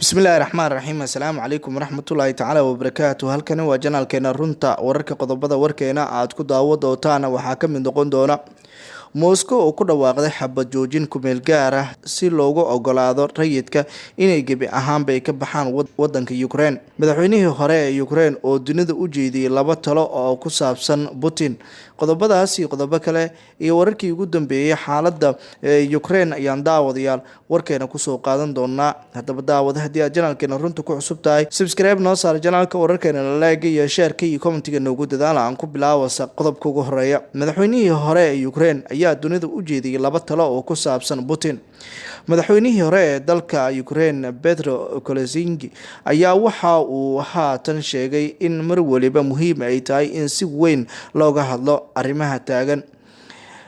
Bismillahi raxmaan raxiim. Assalaamu calaykum waraxmatullaahi tacaala wabarakaatu. Halkani waa janaalkeena Runta Wararka. Qodobada warkeena aad ku daawo doontaan waxaa ka mid noqon doona Moscow oo ku dhawaaqday xabad joojin kumeel gaar ah si loogu ogolaado rayidka inay gebi ahaanba ay ka baxaan wadanka Ukraine. Madaxweynihii hore ee Ukraine oo dunida u jeediyey laba talo oo ku saabsan Putin. Qodobadaas iyo qodobo kale iyo wararkii ugu dambeeyey xaaladda Ukraine ayaan, daawadayaal, warkeena kusoo qaadan doonaa. Haddaba daawada, haddii aad janaalkeena Runta ku cusub tahay, subscribe noo saar janaalka, wararkeena like iyo share-ka iyo comment-iga noogu dadaala. Aan ku bilaawasa qodobka ugu horeeya. Madaxweynihii hore ee Ukraine ayaa dunida u jeediyey laba talo oo ku saabsan Putin. Madaxweynihii hore ee dalka Ukraine, Petro Kolosingi, ayaa waxa uu haatan sheegay in mar waliba muhiim ay tahay in si weyn looga hadlo arrimaha taagan.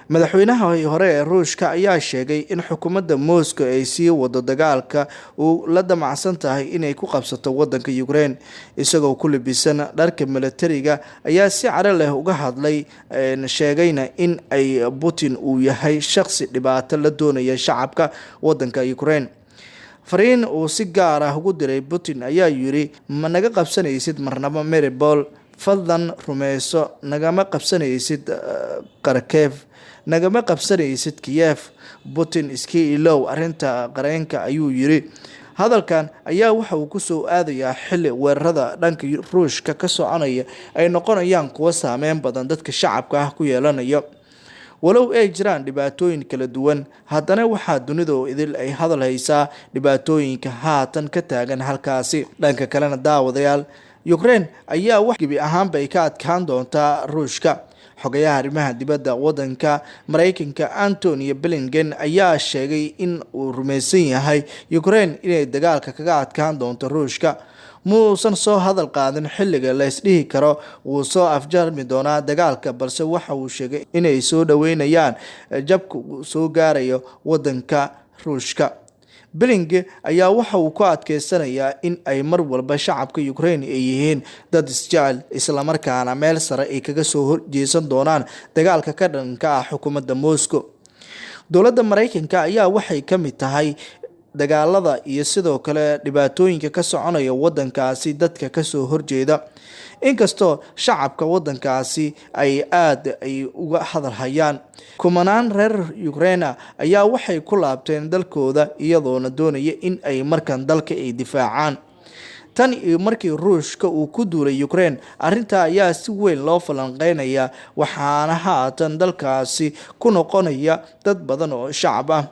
Madaxweynaha hore ee Ruushka ayaa sheegay in xukuumadda Moscow ay sii wado dagaalka uu la damacsan tahay inay ku qabsato wadanka Ukraine. Isagoo ku libisan dharka milatariga ayaa si caro leh uga hadlay, sheegayna in ay Putin uu yahay shaqsi dhibaato la doonaya shacabka wadanka Ukraine. Fariin uu si gaar ah ugu diray Putin ayaa yiri: "Ma naga qabsanaysid marnaba Mariupol. Fadlan rumeyso, nagama qabsanaysid Kharkiv, nagama qabsanaysid Kiev. Putin, iska ilow arrinta qareenka," ayuu yiri. Hadalkan ayaa waxa uu kusoo aadayaa xilli weerarada dhanka Ruushka ka soconaya ay noqonayaan kuwo saameyn badan dadka shacabka ah ku yeelanaya. Walow ay jiraan dhibaatooyin kala duwan, haddana waxaa dunida oo idil ay hadal haysaa dhibaatooyinka haatan ka taagan halkaasi. Dhanka kalena, daawadayaal, Ukraine ayaa wax gebi ahaanba ay ka adkaan doontaa Ruushka. Xogayaha arrimaha dibadda wadanka Mareykanka, Antony Blinken, ayaa sheegay in uu rumaysan yahay Ukraine inay dagaalka kaga adkaan doonto Ruushka. Muusan soo hadal qaadin xilliga la isdhihi karo wuu soo afjarmi doonaa dagaalka, balse waxa uu sheegay inay soo dhaweynayaan jabka uu soo gaarayo wadanka Ruushka. Blinken ayaa waxa uu ku adkeysanayaa in ay mar walba shacabka Ukraine ay yihiin dad isjecel, islamarkaana meel sare ay kaga soo horjeesan doonaan dagaalka ka dhanka ah xukuumadda Moscow. Dowladda Mareykanka ayaa waxay ka mid tahay dagaalada iyo sidoo kale dhibaatooyinka ka soconaya wadankaasi dadka kasoo horjeeda, inkastoo shacabka wadankaasi ay aada ay uga hadal hayaan. Kumanaan reer Ukraina ayaa waxay ku laabteen dalkooda, iyadoona doonaya in ay markan dalka ay difaacaan. Tan iyo markii Ruushka uu ku duulay Ukraine, arrintaa ayaa si weyn loo falanqeynayaa, waxaana haatan dalkaasi ku noqonaya dad badan oo shacab ah.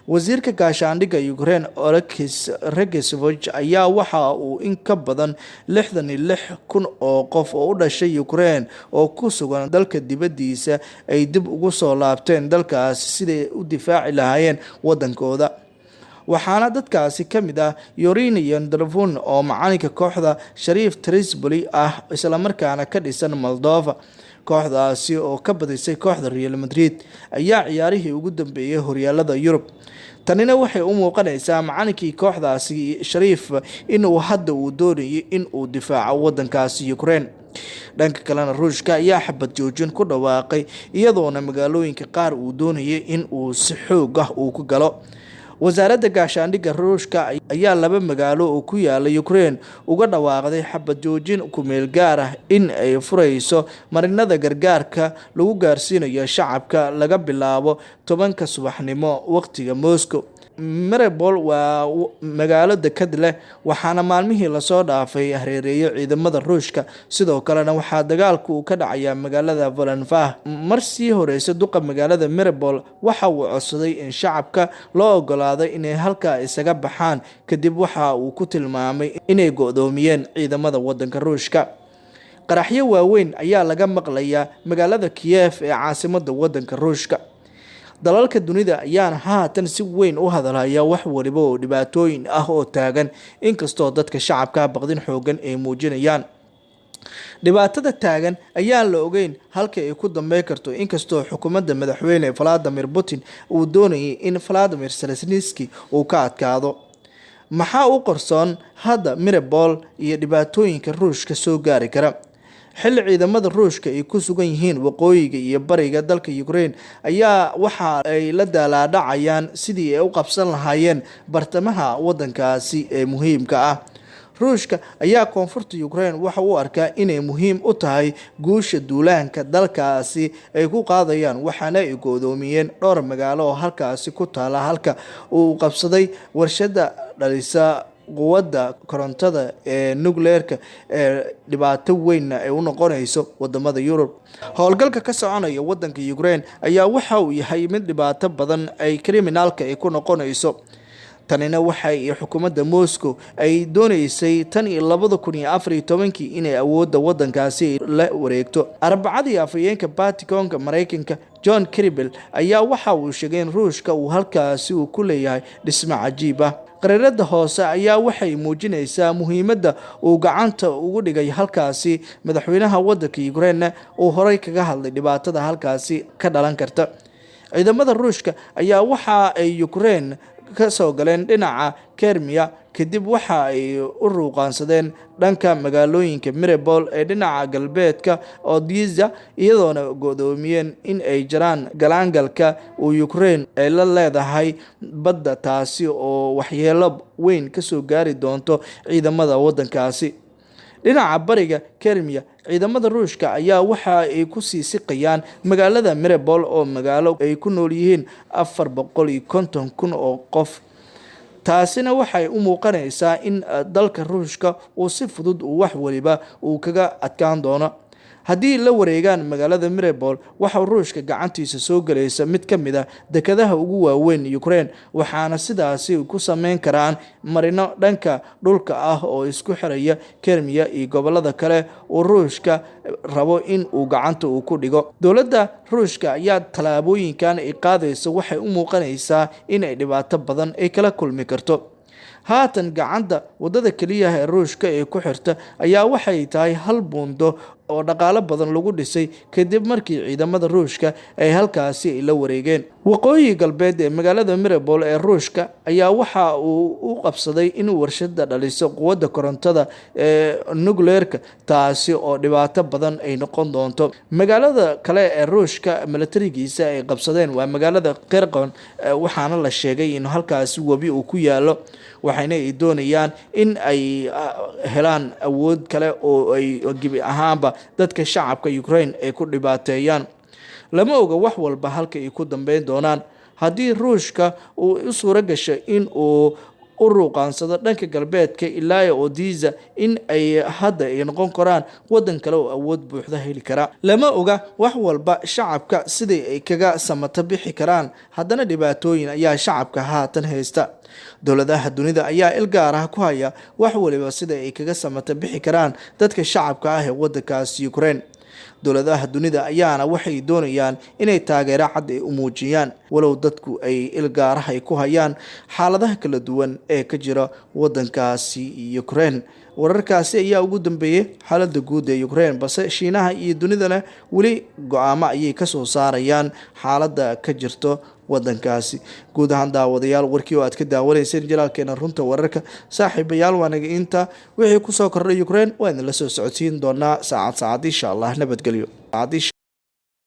Wasiirka gaashaandhigga Ukraine, Oleksiy Reznikov, ayaa waxa uu in ka badan 66,000 oo qof oo u dhashay Ukraine oo ku sugan dalka dibaddiisa ay dib ugu soo laabteen dalkaasi siday u difaaci lahaayeen wadankooda. Waxaana dadkaasi ka mid ah Yorinian Drvun, oo macalinka kooxda Sheriff Tiraspol ah, islamarkaana ka dhisan Moldova. Kooxdaasi oo ka badisay kooxda Real Madrid ayaa ciyaarihii ugu dambeeyay horyaalada Yurub. Tanina waxay u muuqanaysaa macalinkii kooxdaasi Sheriff inuu hadda uu doonayay in uu difaaco wadankaasi Ukraine. Dhanka kalena, Ruushka ayaa xabad joojin ku dhawaaqay, iyadoona magaalooyinka qaar uu doonayay in uu si xoog ah uu ku galo. Wasaaradda gaashaandhigga Ruushka ayaa laba magaalo oo ku yaala Ukraine uga dhawaaqday xabad joojin kumeel gaar ah in ay fureyso marinada gargaarka lagu gaarsiinayo shacabka laga bilaabo 10-ka subaxnimo waqtiga Moscow. Mariupol waa magaalo dekad leh, waxaana maalmihii lasoo dhaafay hareereeyay ciidamada Ruushka. Sidoo kalena waxaa dagaalku uu ka dhacayaa magaalada Volnovakha. Mar sii horeysa, duqa magaalada Mariupol waxa uu codsaday in shacabka loo ogolaaday inay halkaa isaga baxaan, kadib waxa uu ku tilmaamay inay go-doomiyeen ciidamada wadanka Ruushka. Qaraxyo waaweyn ayaa laga maqlayaa magaalada Kiev ee caasimada wadanka Ruushka. Dalalka dunida ayaana haatan si weyn u hadalhaya wax waliba oo dhibaatooyin ah oo taagan, inkastoo dadka shacabka baqdin xoogan ay muujinayaan. Dhibaatada taagan ayaan la ogeyn halka ay ku dambeyn karto, inkastoo xukuumadda madaxweyne Vladimir Putin uu doonayay in Vladimir Zelenski uu ka adkaado. Maxaa u qarsoon hadda Mariupol iyo dhibaatooyinka Ruushka soo gaari kara? Xilli ciidamada Ruushka ay ku sugan yihiin waqooyiga iyo bariga dalka Ukraine ayaa waxa ay la daalaadhacayaan sidii ay u qabsan lahaayeen bartamaha wadankaasi ee muhiimka ah. Ruushka ayaa koonfurta Ukraine waxa uu arkaa inay muhiim u tahay guusha duulaanka dalkaasi ay ku qaadayaan, waxaana ay go'doomiyeen dhowr magaalo oo halkaasi ku taala, halka uu qabsaday warshada dhalisa quwadda korontada ee nukleerka ee dhibaato weynna ay u noqonayso wadamada Yurub. Howlgalka ka soconaya wadanka Ukraine ayaa waxa uu yahay mid dhibaato badan ay kriminaalka ay ku noqonayso. Tanina waxay xukuumadda Moscow ay dooneysay tan iyo 2014-kii inay awoodda wadankaasi la wareegto. Arbacadii, afhayeenka Pentagon-ka Mareykanka John Kirby ayaa waxa uu sheegay in Ruushka uu halkaasi uu ku leeyahay dhismo cajiib ah. Qariirada hoose ayaa waxay muujinaysaa muhiimadda uu gacanta ugu dhigay halkaasi. Madaxweynaha wadanka Ukraine uu horey kaga hadlay dhibaatada halkaasi ka dhalan karta. Ciidamada Ruushka ayaa waxa ay Ukraine ka soo galeen dhinaca Crimea, kadib waxa ay u ruuqaansadeen dhanka magaalooyinka Mariupol ee dhinaca galbeedka Odessa, iyadoona go'doomiyeen in ay jaraan galaangalka uu Ukraine ay la leedahay badda, taasi oo waxyeelo weyn kasoo gaari doonto ciidamada wadankaasi. Dhinaca bariga Crimea, ciidamada Ruushka ayaa waxa ay ku sii siqayaan magaalada Mariupol oo magaalo ay ku nool yihiin 450,000 oo qof. Taasina waxay u muuqanaysaa in dalka Ruushka uu si fudud uu wax waliba uu kaga adkaan doono. Haddii la wareegaan magaalada Mariupol, waxa Ruushka gacantiisa soo galaysa mid ka mid ah dekadaha ugu waaweyn Ukraine, waxaana sidaasi ku sameyn karaan marino dhanka dhulka ah oo isku xiraya Crimea iyo gobolada kale uu Ruushka rabo in uu gacanta uu ku dhigo. Dowladda Ruushka ayaa tallaabooyinkan ay qaadaysa waxay u muuqanaysaa in ay dhibaato badan ay kala kulmi karto. Haatan gacanta wadada keliya ee Ruushka ee ku xirta ayaa waxay tahay hal buundo oo dhaqaalo badan lagu dhisay kadib markii ciidamada Ruushka ay halkaasi la wareegeen. Waqooyi galbeed ee magaalada Mariupol ee Ruushka ayaa waxa uu u qabsaday in warshada dhaliso quwadda korontada ee nukleerka, taasi oo dhibaato badan ay noqon doonto. Magaalada kale ee Ruushka milatarigiisa ay qabsadeen waa magaalada Kherson, waxaana la sheegay in halkaasi webi uu ku yaalo, waxayna ay doonayaan in ay helaan awood kale oo ay gebi ahaanba dadka shacabka Ukraine ay ku dhibaateeyaan. Lama oga wax walba halka ay ku dambeyn doonaan. Haddii Ruushka uu u suuro gasho in uu u ruuqaansado dhanka galbeedka ilaa Odessa, in ay hadda ay noqon karaan wadan kale oo awood buuxda heli kara. Lama oga wax walba shacabka sidai ay kaga samata bixi karaan. Haddana dhibaatooyin ayaa shacabka haatan haysta. Dowladaha dunida ayaa il gaar ah ku haya wax waliba sida ay kaga samata bixi karaan dadka shacabka ah ee wadankaasi Ukraine. Dowladaha dunida ayaana waxay doonayaan inay taageero cad ay u muujiyaan, walow dadku ay ilgaaraha ay ku hayaan xaaladaha kala duwan ee ka jira wadankaasi Ukraine. Wararkaasi ayaa ugu dambeeyay xaaladda guud ee Ukraine, balse Shiinaha iyo dunidana weli go-aamo ayay kasoo saarayaan xaaladda ka jirto wadankaasi. Guud ahaan daawadayaal, warkii oo aad ka daawanayseen jalaalkeena Runta Wararka, saaxiibayaal, waanaga inta. Wixii kusoo kordhay Ukraine waa idinla soo socodsiin doonaa saacad saacad insha Allah. Nabadgelyo.